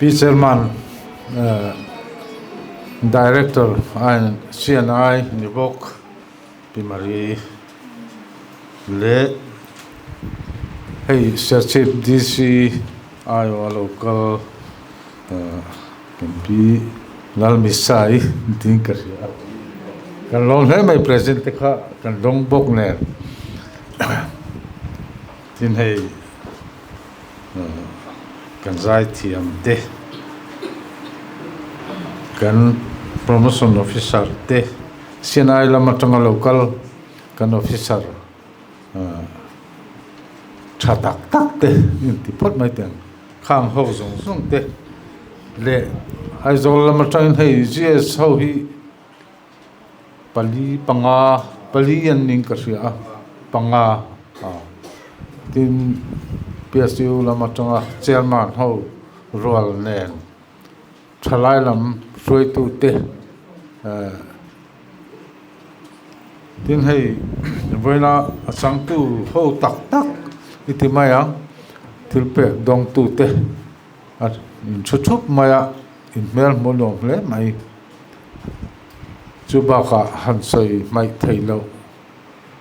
Pi Chairman Director CNI ni bawk Pi Marie leh hei Serchhip DC aiawha lo kal kan Pi Lalmisai tiin ka hria a, kan lawm hle mai present te kha kan dawng bawk nen tin hei. Kan zaithiam te, kan promotion officer te, Sinai lam atanga lo kal kan officer tha tak tak te inti phawt mai teh ang. Khang ho zawng zawng te leh Aizawl lam atangin hei GS ho hi pali panga pali an ning ka hria a panga ah tin P_S_U lam atanga chairman ho rual nen thalai lam hruaitu te eh tin hei vawiina a changtu ho tak tak i ti mai ang thil pek dawngtu te a inthu thup mai a inhmel hmuh nuam hle mai. Chu bakah han sawi hmaih theih loh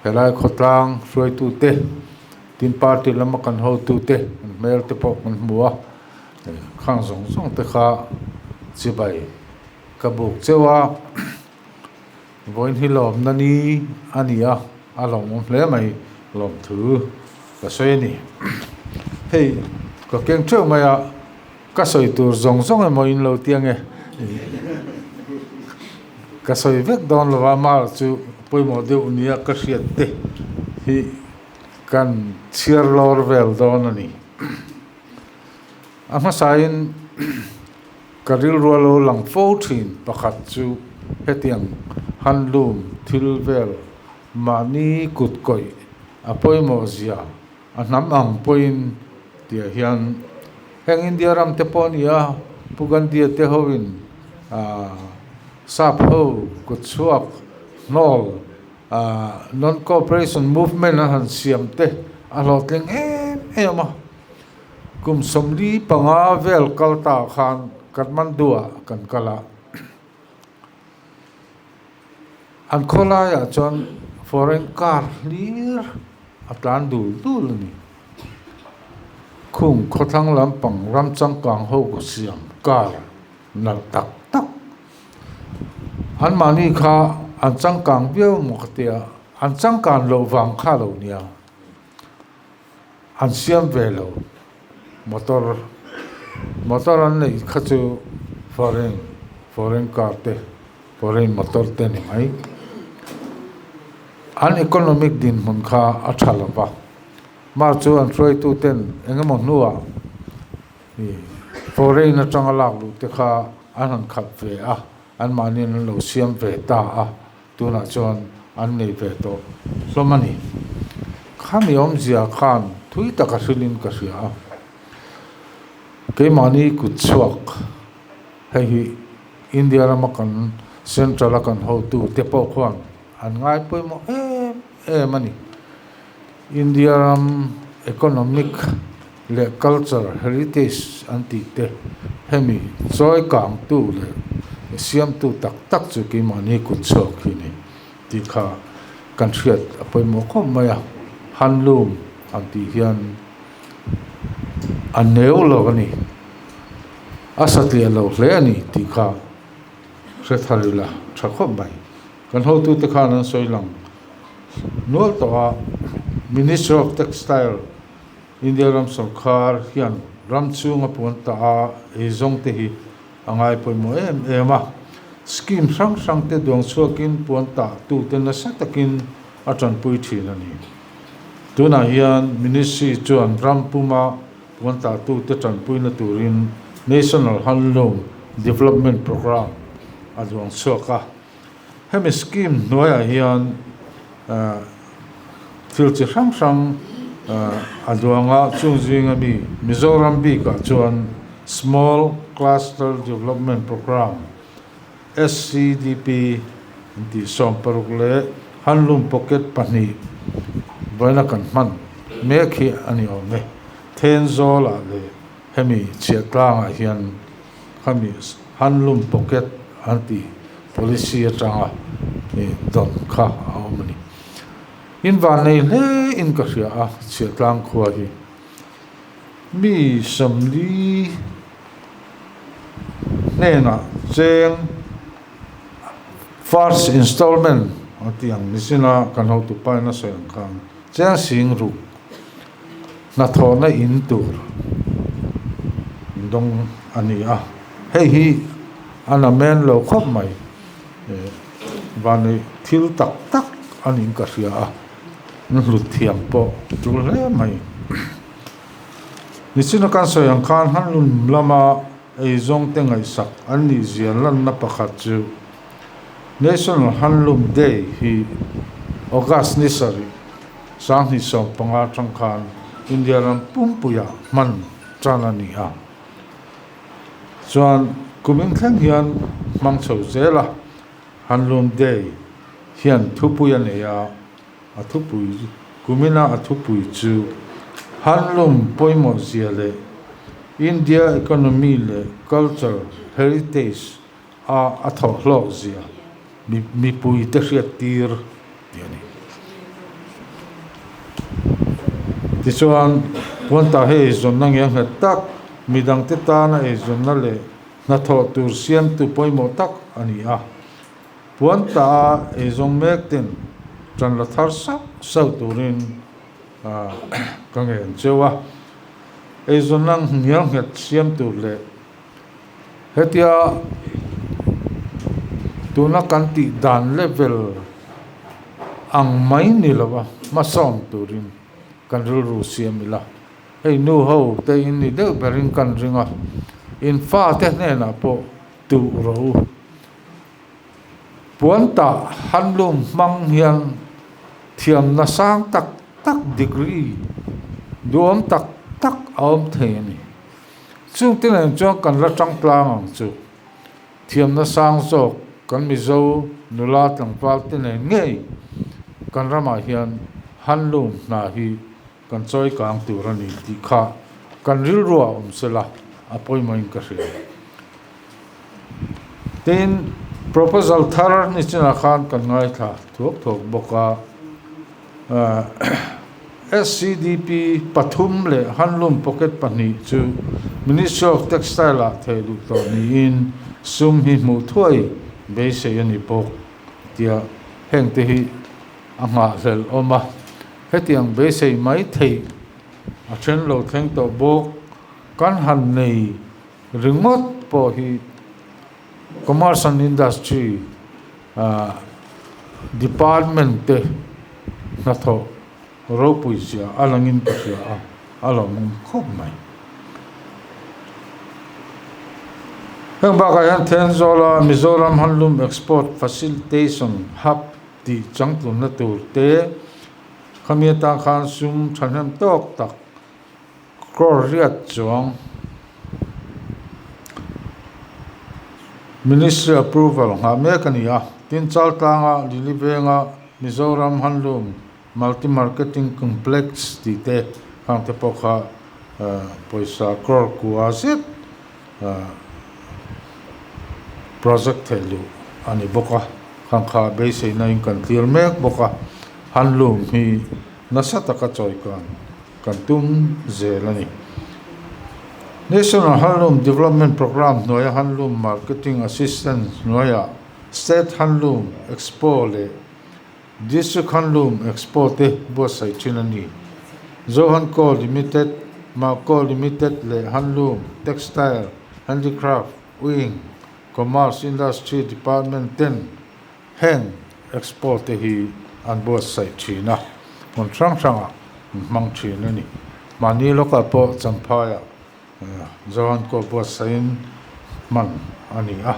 helai khawtlang hruaitute tin party lama kan hotute an hmel te pawh kan hmu a, khang zawng zawng te kha chibai ka buk cheuh a, vawiin hi lawmna ni a ni a, a lawmawm hle mai lawmthu ka sawi a ni. Hei ka keng theuh mai a. Ka sawi tur zawng zawng emaw in lo ti ange. Ka sawi vek dawn lo a, mar chu pawimawh deuh nia ka hriat te hi kan chhiar lawr vel dawn a ni. A hmasain ka rilru a lo lang fo thin pakhat chu hetiang handloom thil vel mahni kut kawih a pawimawh zia A hnam ang pawhin tihah hian heng India ram te pawh a ni a, Pu Gandhi-a te hoin sap ho kut chhuak hnawl non-cooperation movement an han siam te a hlawhtling em em a. Kum 45 vel kal ta khan Kathmandu-ah kan kal a. An khawlaiah chuan foreign car hlir a tlan dul dul a ni. Khung khawthlang lampang ram changkang ho ka siam car nalh tak tak. Anmahni kha an changkang viau maw ka tia, an changkan loh vang kha lo nia. An siam ve lo motor motor an neih kha chu foreign foreign car te foreign motor te ni mai. An economic dinhmun kha a tha lo va, mah chu an hruaitu ten eng emaw hnuah ih foreign atanga lak luh te kha an han khalh ve a, anmahniin an lo siam ve ta a. Tunah chuan an nei ve tawh hlawm a ni. Khami awmzia khan thui taka hrilhin ka hria a. Keimahni kut chhuak hei hi India rama kan Central a kan hotu te pawh khuan an ngai pawimawh em em a ni. India ram economic leh culture heritage an tih te hemi chawi kangtu leh siamtu tak tak chu keimahni kut chhuak hi ni tih kha kan hriat a pawimawh khawp mai a, handloom an tih hian a neu lo a ni, a satliah lo hle a ni tih kha hre thar ila tha khawp mai. Kan hotute khan an sawi lang nual tawh a, Ministry of Textile India ram sawrkar hian ram chhunga puan tah a eizawng te hi a ngai pawimawh em em a. Scheme hrang hrang te duang chhuakin puan tah tute nasa takin a tanpui thin a ni. Tunah hian Ministry chuan ram puma puan tah tute tanpuina turin National Handloom Development Programme a duang chhuak a. Hemi scheme hnuaiah hian thil chi hrang hrang a duang a, chung zinga mi Mizoram bikah chuan Small Cluster Development Programme, SCDP, an tih 16 leh Handloom Pocket pahnih vawiina kan hman mek hi a ni awm e. Thenzawlah leh hemi chhiahtlangah hian. Khami handloom pocket an tih policy atanga dawn kha a awm a ni. In vannei hle in ka hria a, Chhiahtlang khua hi mi 40 hnenah cheng first installment a tih ang nichin a kan hotu pain a sawi ang khan cheng 6000 hnathawhna in tur dawng a ni a, hei hi a namen lo khawp mai vannei thil tak tak a niin ka hria a, an hlut thiam pawh tul hle mai. Nichina kan sawi ang khan handloom lama eizawng te ngaihsak an nih zia lanna pakhat chu National Handloom Day hi August ni sarih 2015 atang khan India ram pumpuiah hman tan a ni a. Chuan kumin thleng hian hmang chho zel a, Handloom Day hian thupui a nei a, a thupui kumina a thupui chu Handloom pawimawh zia leh India economy leh culture heritage a a thawh hlawk zia mipui te hriat tir tih a ni. Tichuan, Puantah hi eizawnna nge nghet tak, midangte tana eizawnna leh hnathawh tur siamtu pawimawh tak a ni a. Puantah a eizawng mek ten tan la thar sauh sauh turin ka ngen cheu a. Eizawnna ngial nghet siam tur leh Hetia tuna kan tih dan level ang mai ni lo a, hmasawn turin kan rilru siam ila. Hei nu ho te in ni deuh berin kan ring a, in fate hnenah pawh tuh rawh u. Puan tah handloom hmang hian thiamna sang tak tak degree duhawm tak tak a awm thei a ni. Chungte nen chuan kan la tang tlang ang chu. Thiamna sang zawk kan Mizo nula tlangval te nen ngei kan ramah hian handloom hna hi kan chawi kang tur a ni tih kha kan rilruah awm sela a pawimawhin ka hria. Tin, proposal thar ni chinah khan kan ngaithla thuak thuak bawk a. SCDP pathum leh Handloom Pocket pahnih chu Ministry of Textile ah theh duh tawh niin sum hi hmuh thuai beisei a ni bawk tia hengte hi a nghahhlelh awm a. Hetiang beisei mai theih a then lo thleng tawh bawk. Kan han nei ringawt pawh hi Commerce and Industry Department te hnathawh ropui zia a langin ka hria a, a lawmawm khawp mai. Heng bakah hian Thenzawl-a Mizoram Handloom Export Facilitation Hub tih changtlunna tur te khami atan khan sum thahnem tawk tak Crore riat chuang Ministry approval nghah mek a ni a, tin Chaltlanga Lili Venga Mizoram Handloom Multi Marketing Complex tih te khang te pawh kha pawisa crore kua zet project theih luh a ni bawk a, khang kha beiseina in kan tlir mek bawk a, handloom hi nasa taka chawikan kan tum zel a ni. National Handloom Development Programme hnuaia Handloom Marketing Assistance hnuaiah State Handloom Expo leh District Handloom Expo te buatsaih thin a ni. Zohanco Limited, Mahco Limited leh Handloom, Textile, Handicraft, Wing, Commerce Industry Department ten Heng expo te hi an buatsaih thin a, hmun hrang hrangah an hmang thin a ni. Mahni lawkah pawh Champhaiah Zohankaw buatsaihin hman a ni a.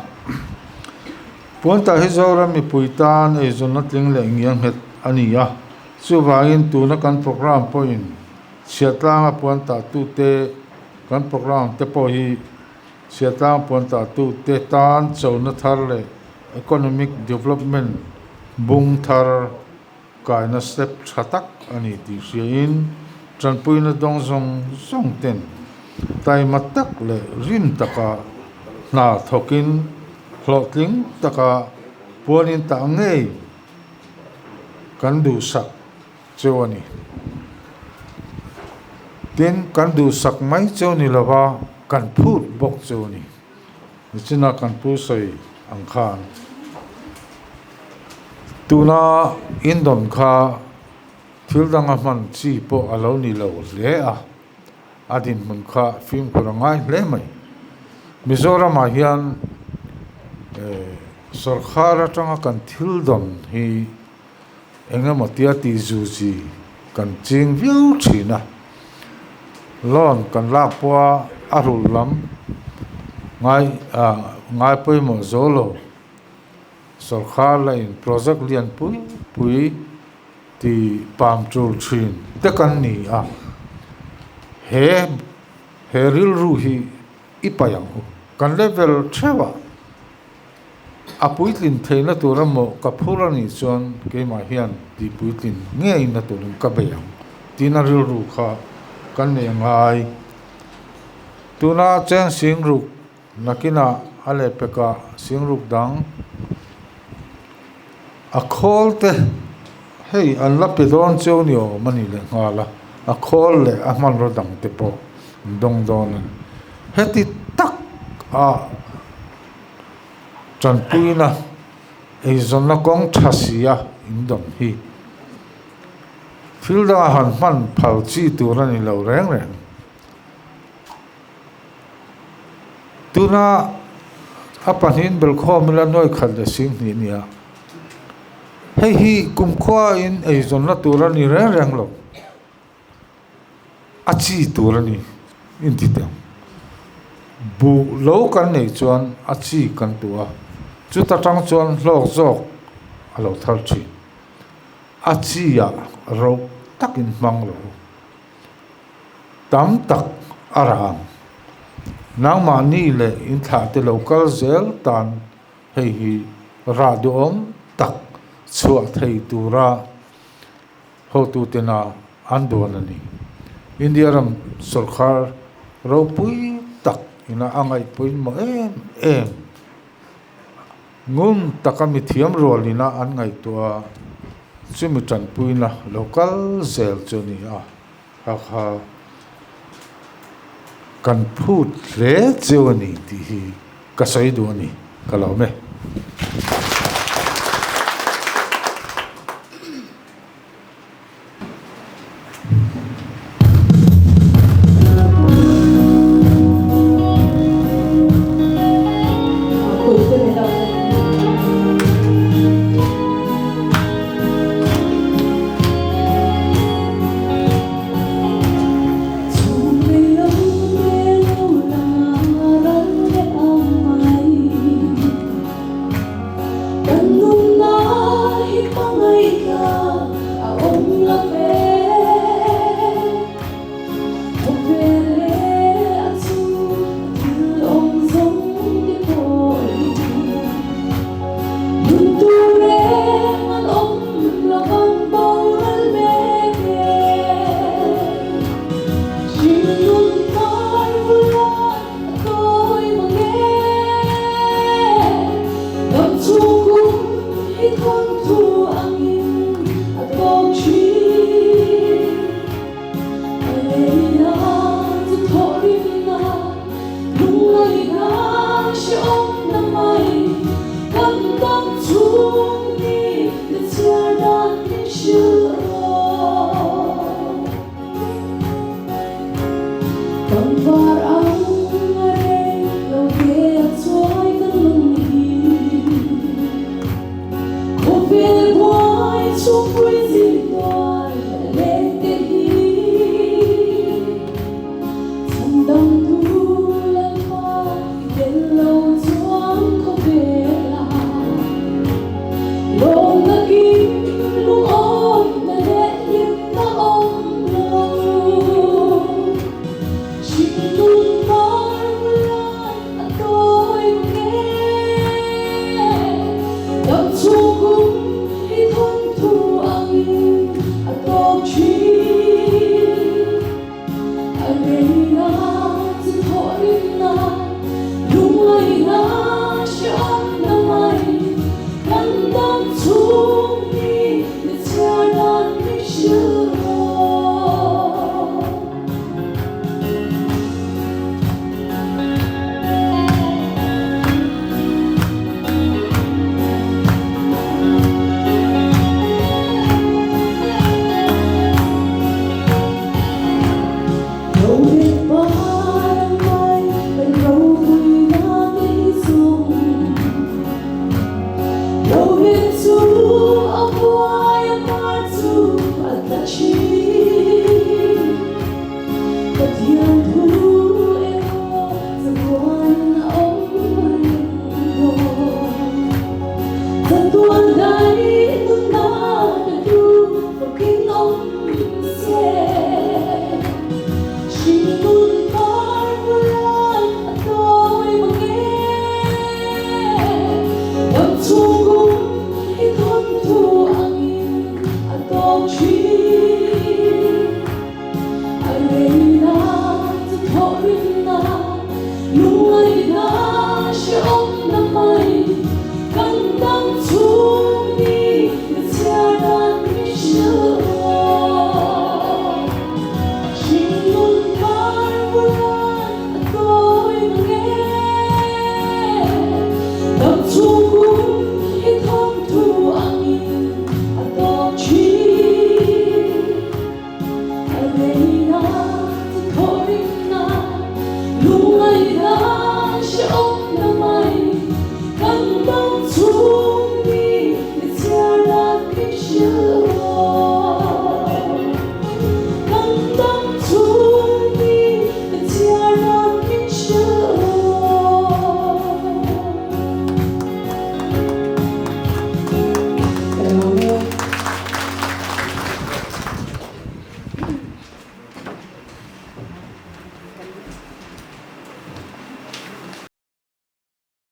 Puantah hi Zoram mipui tan eizawnna tling leh ngianghet a ni a, chuvangin tuna kan programme pawhin chhiatlanga puantah tute kan programme te pawh hi Chhiahtlang puantahtute tan chona thar leh economic development bung thar kaina step tha tak a ni tih hriain tanpuina dawng zawng zawng ten taima tak leh rim taka hna thawkin hlawhtling taka puanin tah ngei kan duhsak cheu a ni. Tin, kan duhsak mai cheu ni lova kan phut bawk cheu a ni. Nichina kan pu sawi ang khan tuna indawn kha thil danga hman chi pawh a lo ni lo hle a, a dinhmun kha fimkhur a ngai hle mai. Mizoramah hian sawrkhar atanga kan thil dawn hi eng emaw tia tih zu chi kan ching viau thin a, loan kan lak pawha a rulh lam ngai ah ngai pawimawh zo lo sawrkhar la in project lian pui pui ti pam tul thin te kan ni a, he he rilru hi i paih ang u kan level theuh ah. A puitlin theihna tur emaw ka phur a nih chuan keimah hian tih puitlin ngeina turin ka bei ang tiin a rilru kha kan nei ngai. Tuna cheng singruk nakinah a lehpekah singruk dang a khawl te hei an la pe dawn cheu ni awm a ni leh nghal a, a khawl leh a hmanraw dang te pawh an dawng dawn a ni. Heti tak a. Tanpuina eizawnna kawng tha si a indawm hi thil danga han hman phal chi tur a ni lo reng reng. Tuna a pahnihin belkhawm ila nuai khat leh sing hnih nia. Hei hi kumkhuain eizawnna tur a ni reng reng lo. A chi tur a ni inti teh ang. Buh lo kan neih chuan a chi kan tuh a, chuta tang chuan hlawk zawk a lo thar thin. A chi ah ro takin hmang lo tam tak a rah ang. Nangmahni leh inthlah te lo kal zel tan hei hi rah duhawm tak chhuah thei tura Hotutena an duan a ni. India ram sawrkar ropui tak ina a ngaihpawimawh em em. Ngun taka mithiam rual ina an ngaihtuah a, chumi tanpuina lo kal zel chu a ni a, kha kha kan phut hle cheu a ni tih hi ka sawi duh a ni, ka lawm e. Lungngaihna hrehawm na mai kan dam chhung ni na chhiar dan min hrilh aw. Hringnun par bulan a tawi mang e. Dam chhung kum hi thawmthu angin a tawp thin. A leina thawhrimna lungngaihna hrehawmna mai kan dam chhung.